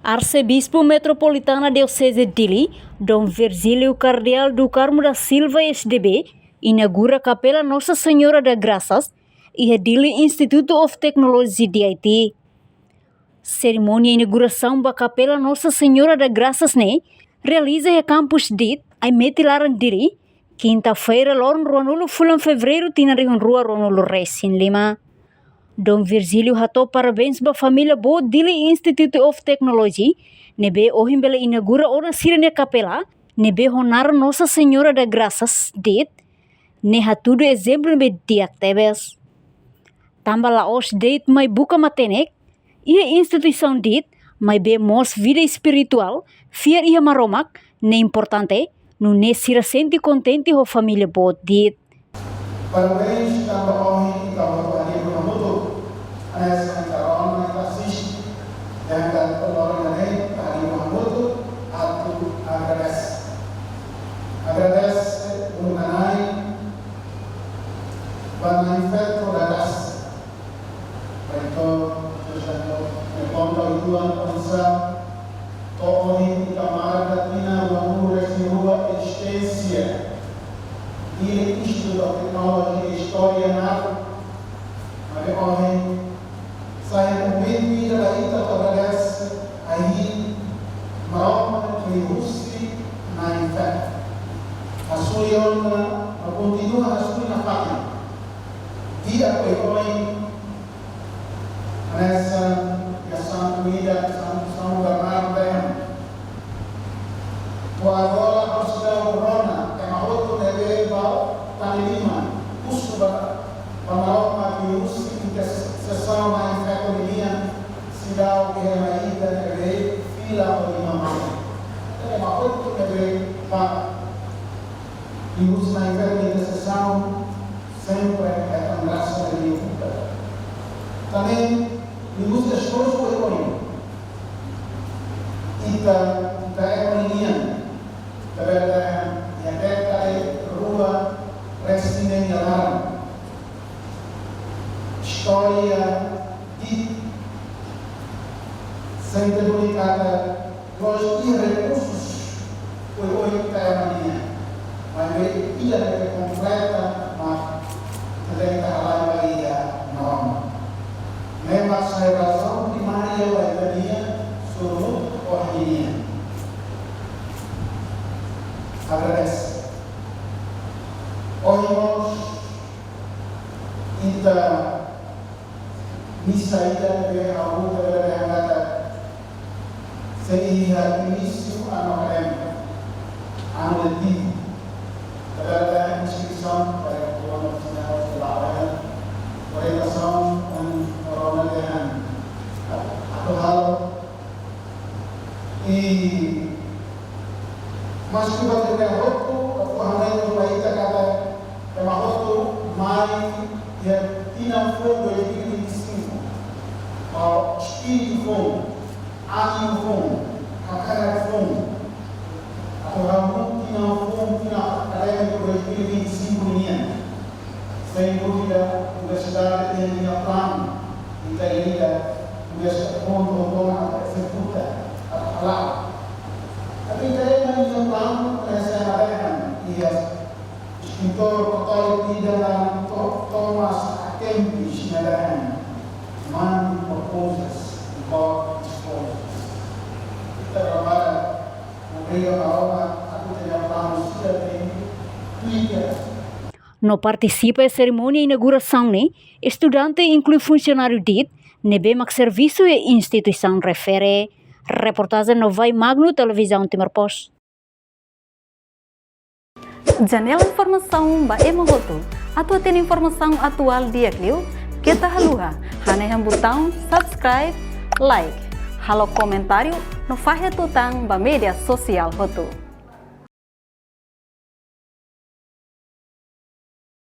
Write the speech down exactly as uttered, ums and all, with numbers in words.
Arsebispu Metropolitana Dioseze Dili, Dom Virgílio Cardeal do Carmo da Silva, S D B, inaugura Kapela Nossa Senhora da Graças, iha Dili Institute of Technology, D I T. Serimónia inaugurasaun ba Kapela Nossa Senhora da Graças ne'e realiza iha kampus DIT, Aimete Laran, Dili, kinta-feira, loron ruanulu fulan Fevereiru, tinan rihun rua ruanulu resin lima. Dom Virgílio hato'o parabéns ba família boot Dili Institute of Technology, ne'ebé ohin bele inaugura ona sira-nia kapela, ne'ebé ho naran Nossa Senhora da Graças, DIT, ne'e hatudu ezemplu ne'ebé di'ak tebes. Tanba la'ós de'it mai buka matenek iha instituisaun DIT, maibé mós vida espirituál, fiar iha Maromak, ne'e importante, nune'e sira sente kontente ho família boot DIT. Parabéns, tanba ohin ita hotu hamutuk, hanesan ita rona, ita asiste, dan ita rona ne'e, ita hamutuk atu agradese. Agradese, un kanai, ba Nai Feto da Graça. Reitór, José António, me konta uitoan oinsá to'o ohin ita marka tinan ruanulu resin rua ezisténsia Dili Institute of Technology, istória naruk, maibé ohin sai komitmen ida ba ita atu agradese, ai Maromak liuhusi Nai Feto. Hasoru ona, no kontinua hasoru nafatin. Di'ak oioin, hanesan iha santu ida, Santu São Bernardo dehan. Agora ha'u seidauk rona, ema hotu ne'ebé bá tane liman, husu ba, ba Maromak liuhusi intersesaun Nai Feto ninian, seidauk iha ema ida ne'ebé fila ho liman. Ema hotu ne'ebé bá liuhusi Nai Feto nia intersesaun, sempre hetan grasa dari Maromak. Tanba liuhusi esforsu oioin, ita, ita ema ninian, ita bele dehan, iha dékada rua resin neen nia laran, istória DIT, sente duni katak la'ós iha rekursus oioin ita ema ninian, maibé ida ne'ebé kompleta, mak ita tenke halai ba iha Maromak. Ne'e mak sai razaun primária ba ita-nia sorumutu ohin nian. Agradese. Ohin mós ita misa ida ne'ebé ha'u bele dehan katak sei iha inísiu anu akadémiku, anu letivu. Ita bele dehan instituisaun, para kuandu sinal selain orientasaun dan korona dehan atu halo. I maski buat ida-ne'e hotu, atu hanoin ba ita katak ema hotu mai iha tinan foun dois mil e vinte e cinco ho espíritu foun, ánimu foun, hakarak foun, atu hahú tinan foun, tinan akadémiku dois mil e vinte e cinco nian. Sem dúvida, universidade iha nia planu, ita ida, universidade prontu, prontu atu ezekuta, atu hala'o. Tapi ita iha nia planu, ita sei dehan, iha eskritór katóliku ida, To-, Thomas à Kempis, nia dehan, "Man proposes, God disposes." Ita prepara, obriga Maromak, atu tenke planu sira tenke tuir. No partisipa iha serimónia inaugurasaun ne'e, estudante inklui funsionáriu DIT, ne'ebé mak servisu iha instituisaun refere. Reportajen Novai Magno, Televizaun Timor Post. Janela informasaun ba ema hotu. Atu hatene informasaun atuál di'ak liu, keta haluha hanehan butaun subscribe, like, halo komentáriu no fahe tutan ba média sosiál hotu.